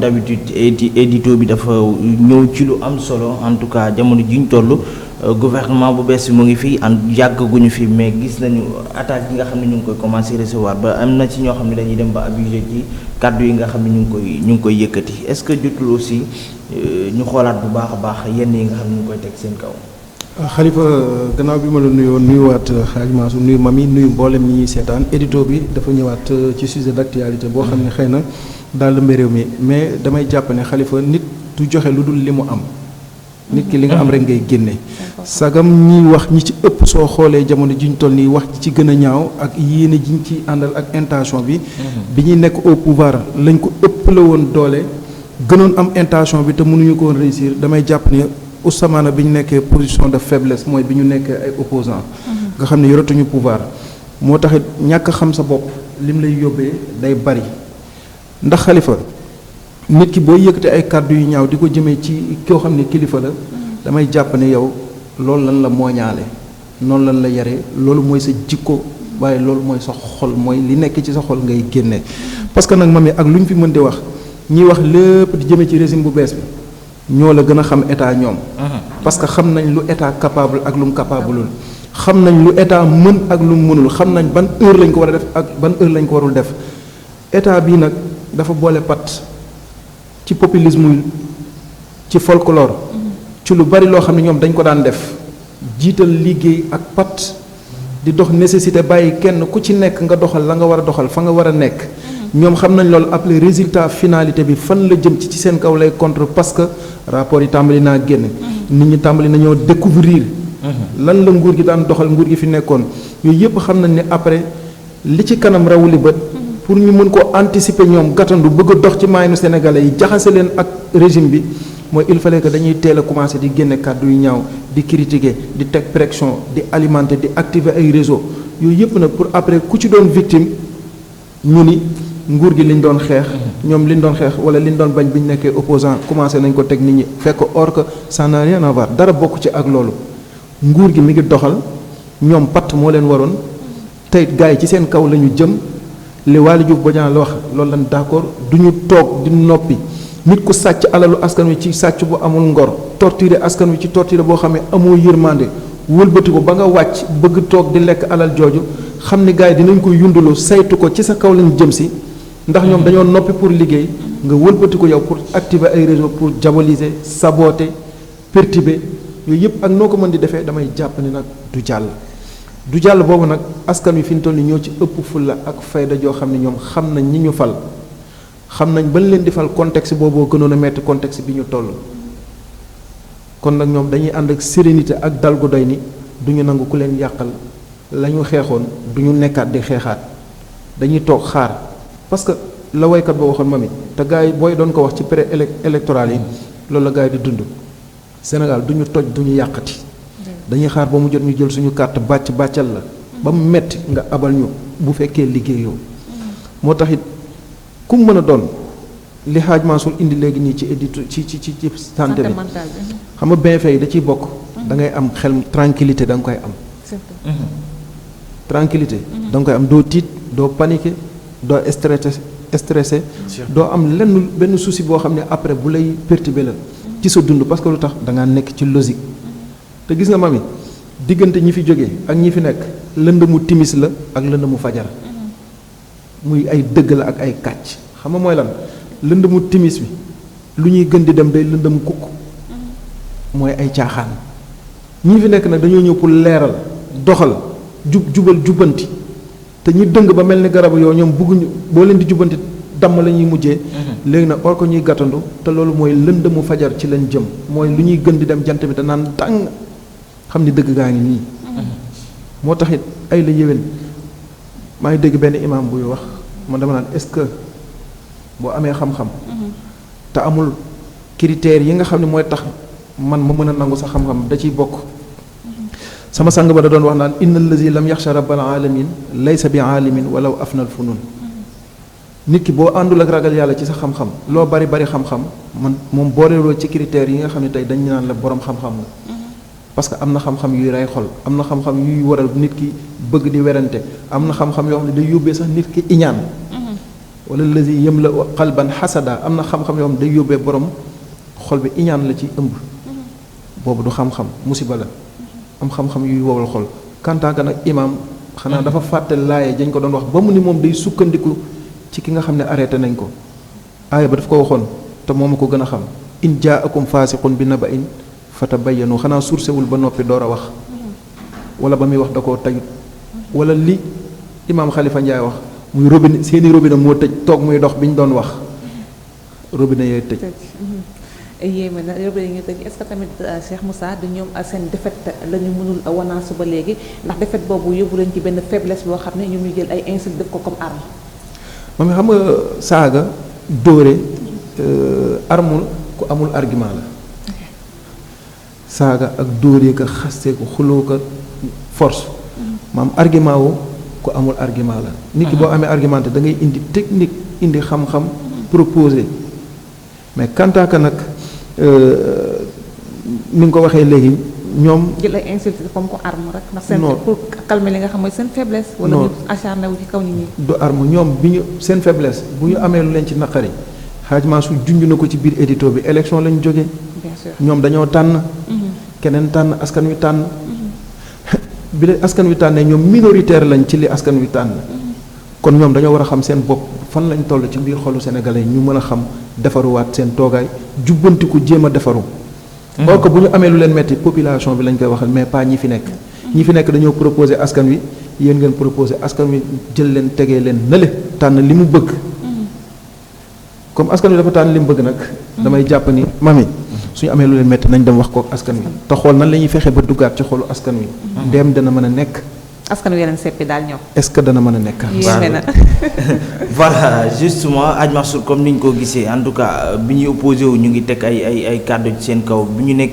d'habitude édito bi dafa ñëw ci lu am solo en tout cas jamono ji ñu toll gouvernement bu bees bi mu ngi fi yàgguñu fi mais gis nañu attaques yi nga xam ne ñu ngi koy commencer recevoir ba am na ci ñoo xam ne dañuy dem ba abuser ci kàddu yi nga xam ne ñu ngi koy yëkkati est-ce que jotul aussi ñu xoolaat bu baax a baax yenn yi nga xam ne ñu ngi koy teg seen kaw. Khalifa gannaaw bi ma la nuyoo nuyuwaat Hadj Mansour nuyu mami nuyu mboolem ñi ñuy seetaan édito bi dafa ñëwaat ci sujet d'actualité boo xam ne xëy na daal lëmbe réew mi mais damay jàpp ne Khalifa nit du joxe lu dul li mu am. nit ki li nga am rek ngay génne. sagam ñi wax ñi ci ëpp soo xoolee jamono ji ñu toll nii wax ci gën a ñaaw ak yéene ji ñu ci àndal ak intention bi. bi ñuy nekk au pouvoir lañ ko ëpp la woon doole gënoon am intention bi te mënuñu ko woon réussir damay jàpp ne. Ousmane bi ñu nekkee position de faiblesse mooy bi ñu nekkee ay opposants nga xam ne yoratuñu pouvoir moo taxit ñàkk xam sa bopp lim lay yóbbee day bari ndax Khalifa nit ki boo yëkkate ay kàddu yu ñaaw di ko jëmee ci koo xam ne kilifa la damay jàpp ne yow loolu lan la mooñaale noonu lan la yare loolu mooy sa jikko waaye loolu mooy sa xol mooy li nekk ci sa xol ngay génne parce que nag mami ak lu ñu fi mën di wax ñiy wax lépp di jëmee ci régime bu bees bi ñoo la gën a xam état ñoom. parce que xam nañ lu état capable ak lu mu capableul xam nañ lu état mën ak lu mu mënul xam nañ ban heure lañ ko war a def ak ban heure lañ ko warul def état bii nag dafa boole pat ci populisme ci folklore. ci lu bari loo xam ne ñoom dañ ko daan def jiital liggéey ak pat di dox nécessité bàyyi kenn ku ci nekk nga doxal la nga war a doxal fa nga war a nekk. ñoom xam nañ loolu après résultat finalité bi fan la jëm ci seen kaw lay contre parce que rapport yi tàmbali naa génn. nit ñi tàmbali nañoo découvrir lan la nguur gi daan doxal nguur gi fi nekkoon yooyu yëpp xam nañ ne après li ci kanam rawuli bët. pour ñu mën koo anticiper ñoom gàttandu bëgg a dox ci maayanu sénégalais yi jaxase leen ak régime bi mooy il fallait que dañuy teel a commencer di génne kàddu yu ñaaw di critiquer di teg pression di alimenter di activer ay réseau yooyu yëpp nag pour après ku ci doon victime ñu ni. nguur gi liñ doon xeex ñoom liñ doon xeex wala liñ doon bañ bi ñu nekkee opposant commencé nañ ko teg nit ñi fekk or que ça n'a rien à voir dara bokk ci ak loolu nguur gi mi ngi doxal ñoom patt moo leen waroon tey gars yi ci seen kaw la ñu jëm li Waly Diouf Bodiang la wax loolu lañ d'accord du ñu toog di noppi nit ku sàcc alalu askan wi ci sàcc bu amul ngor torturer askan wi ci torturer boo xam ne amoo yërmande wëlbati ko ba nga wàcc bëgg toog di lekk alal jooju xam ni gars yi dinañ ko yundulu saytu ko ci sa kaw lañ jëm si ndax ñoom dañoo noppi pour liggéey nga wëlbati ko yow pour activer ay réseau pour diaboliser saboter perturber yooyu yëpp ak noo ko mën di defee damay jàpp ni nag du jàll boobu nag askan wi fi ñu toll ni ñoo ci ëpp fulla ak fayda joo xam ne ñoom xam nañ ñi ñu fal xam nañ bañ leen di fal contexte booboo gënoon a metti contexte bi ñu toll kon nag ñoom dañuy ànd ak sérénité ak dal gu doy ni du ñu nangu ku leen yàqal la ñu xeexoon du ñu nekkaat di xeexaat dañuy toog xaar parce que la waykat ba waxoon mami te gars yi booy doon ko wax ci pré électoral yi loolu la gars yi di dund Sénégal du ñu toj du ñu yàqati dañuy xaar ba mu jot ñu jël suñu carte bàccal la ba mu metti nga abal ñu bu fekkee liggéeyoo moo tax it ku mu mën a doon li Hadj Mansour indi léegi nii ci édito ci santé bi xam nga bienfait yi da ciy bokk da ngay am xel tranquillité da nga koy am tranquillité da nga koy am doo tiit doo paniquer doo stressé doo am lenn benn souci boo xam ne après bu lay perturber la ci sa dund parce que lu tax da ngaa nekk ci logique te gis nga mami diggante ñi fi jógee ak ñi fi nekk lëndëmu timis la ak lëndëmu fajar muy ay dëgg la ak ay kàcc xam nga mooy lan lëndëmu timis bi lu ñuy gën di dem day lëndëm kukk mooy ay caaxaan ñi fi nekk nag dañoo ñëw pour leeral doxal jubal jubbanti te ñi dëng ba mel ni garabu yow ñoom bëgguñu boo leen di jubbanti damm la ñuy mujjee léegi nag or ko ñuy gàttandu te loolu mooy lëndëmu fajar ci lañ jëm mooy lu ñuy gën di dem jant bi te naan tàng xam ni dëgg gaa ngi nii moo tax it ay la yéwén maa ngi dégg benn imam buy wax man dama naan est-ce que boo amee xam-xam te amul critères yi nga xam ne mooy tax man ma mën a nangu sa xam-xam da ciy bokk sama sang ba da doon wax naan inna allazi lam yaxsha rabbal alamin laysa bi aalimin walaw afnal funun nit ki boo àndul ak ragal yàlla ci sa xam-xam loo bari xam-xam man moom booleeloo ci critères yi nga xam ne tey dañ naan la borom xam-xam nga parce que am na xam-xam yuy rey xol am na xam-xam yuy waral nit ki bëgg di werante am na xam-xam yoo xam ne day yóbbee sax nit ki iñaan wala lazi yamla qalban xasada am na xam-xam yoo xam day yóbbee borom xol bi iñaan la ci ëmb boobu du xam-xam musiba la am xam-xam yuy wowal xol kantaaka nag imaam xanaa dafa fàtte laaye dañ ko doon wax ba mu ni moom day sukkandiku ci ki nga xam ne arrêté nañ ko aaya ba daf ko waxoon te moom a ko gën a xam in jaakum faasiqun bi naba'in fatabayyanu xanaa sursewul ba noppi door a wax wala ba muy wax da koo tayut wala li imaam Khalifa Ndiaye wax muy robinet seeni robinet moo tëj toog muy dox bi ñu doon wax robinet yooyu tëj yéeme na robinet yi ñu tëj est-ce que tamit Cheikh Moussa du ñoom seen défaite la ñu mënul wanaasu ba léegi ndax défaite boobu yóbbu leen ci benn faiblesse boo xam ne ñoom ñu jël ay insulte def ko comme arme moom xam nga saaga dóore armul ku amul argument la saaga ak dóoree ko xaste ko xuloo ko force maam argument wu ku amul argument la nit ki boo amee argumenté da ngay indi technique indi xam-xam proposé mais kantaaka nag ni nga ko waxee léegi ñoom jël ay insulte comme ko arme rek ndax seen pour calmer li nga xam mooy seen faiblesse wala ñu acharné wu ci kaw nit ñi du arme ñoom bi ñu seen faiblesse bu ñu amee lu leen ci naqari Hadj Mansour junj na ko ci biir édito bi élection lañu jógee bien sûr ñoom dañoo tànn keneen tànn askan wi tànn bi de askan wi tànnee ñoom minoritaire lañ ci li askan wi tànn kon ñoom dañoo war a xam seen bopp fan lañ toll ci biir xolu sénégalais ñu mën a xam defaruwaat seen toogaay jubbantiku jéem a defaru or que bu ñu amee lu leen metti population bi lañ koy waxal mais pas ñi fi nekk ñi fi nekk dañoo proposé askan wi yéen ngeen proposé askan wi jël leen tegee leen nële tànn li mu bëgg comme askan wi dafa tànn li mu bëgg nag damay jàpp ni mami suñu amee lu leen metti nañ dem wax kook askan wi te xool nan la ñuy fexe ba duggaat ci xolu askan wi ndeem dana mën a nekk askan wi yeneen seppi daal ñoom est-ce que dana mën a nekk yéeme na voilà justement Hadj Mansour comme ni ñu ko gisee en tout cas bi ñuy opposé wu ñu ngi teg ay kàddu ci seen kaw bi ñu nekk